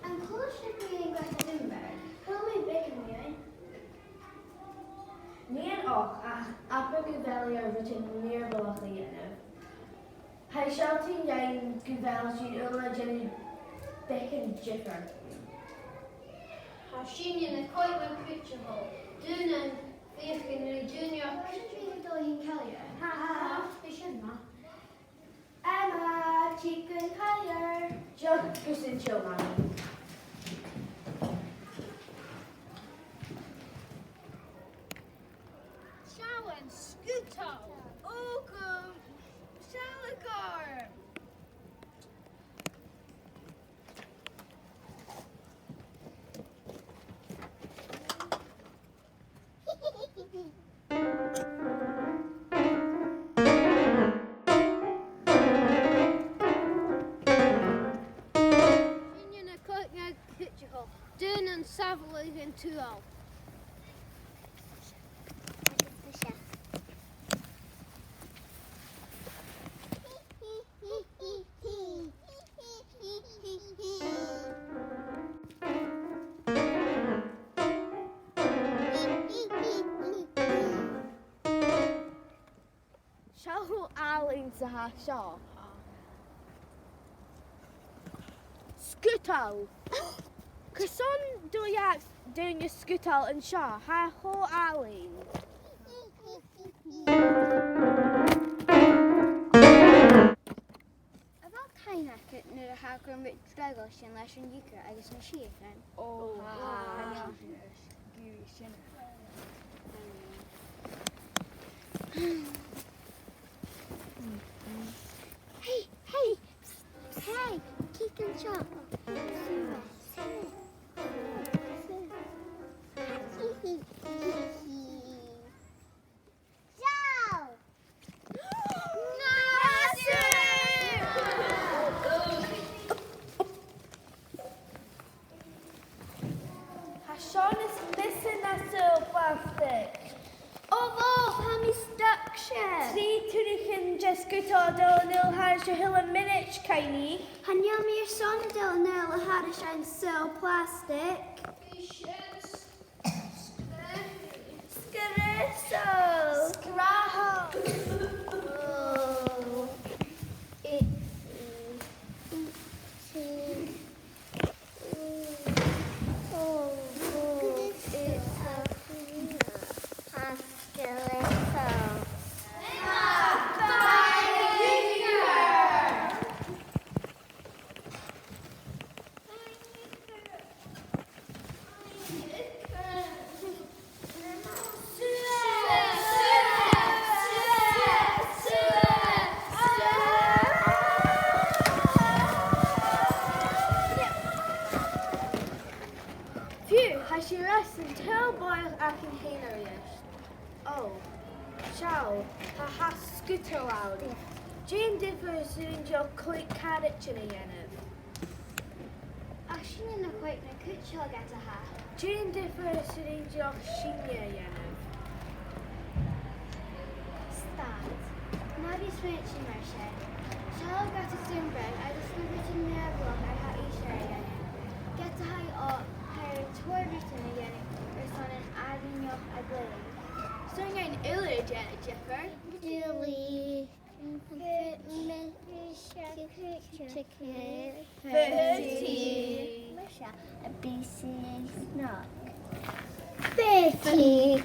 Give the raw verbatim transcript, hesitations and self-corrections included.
An cuala sibh mu Greta Thunberg? Chuala mi beagan mu dheidhinn. Nì, ach abair gu bheil i air rudan mìorbhaileach a dhèanamh. Tha i a' sealltainn dhuinn gu bheil sinn uile a' dèanamh beagan diofar. Tha sinne na coitcheann cuideachail, dùnan fiachainn ri dùnadh. Tha sinn a' dol a thighinn còmhla. Ha, ha, ha. Bidh sin math. Emma, thig an còmhla. Dìreach gus an till, Mamaidh. Seall an sgutab. Ò, gu, seall an còrr. Sinne na coitcheann cuideachail, dùnan sàbhaladh an t-saoghail. Seall cho àlainn 's a tha seo. Sgutab! Carson a dh'fhàg daoine sgutab an seo? Tha e cho àlainn. A bheil cuimhne agad nuair a thagradh muid dragh sin leis an iuchair agus na sìthichean? Ò, tha. Tha. Hey, hey, hey, kick and jump. Seall! Tha seo nas miosa na saoghal plastic. Ò, bhò, tha mi stuck-se. Trì tursan de sgutab a' dol a-null thairis a h-uile mionaid, cuimhnich. Chan eil mi airson a dhol a-null thairis ann an saoghal plastic. Bidh sin sgreamhail. Sgreamhail. Sgreuchail. Oh. Itsy. Itsy. Oh, oh, it's a, a sgreamhail. Fiù, tha sinn air an t-saoghal bòidheach againn fhèin a-rithist. Ò, seall, tha, tha sgutab ann. Dè an diofar 's urrainn dhuinn còig caraidean a dhèanamh? Ach sinne na coitcheann cuideachail, a Ghreta. Dè an diofar 's urrainn dhuinn sinne a dhèanamh? Stad. Na bi smaointinn mar sin. Seall Greta Thunberg agus na rudan mìorbhaileach a tha ise air a dhèanamh. Ged a tha i òg, tha i air tòrr rudan a dhèanamh airson an àrainneachd a ghlèidheadh. 'S urrainn dhuinn uile a dhèanamh diofar. Uile. Bertie. Mise, a bhith snog. Bertie.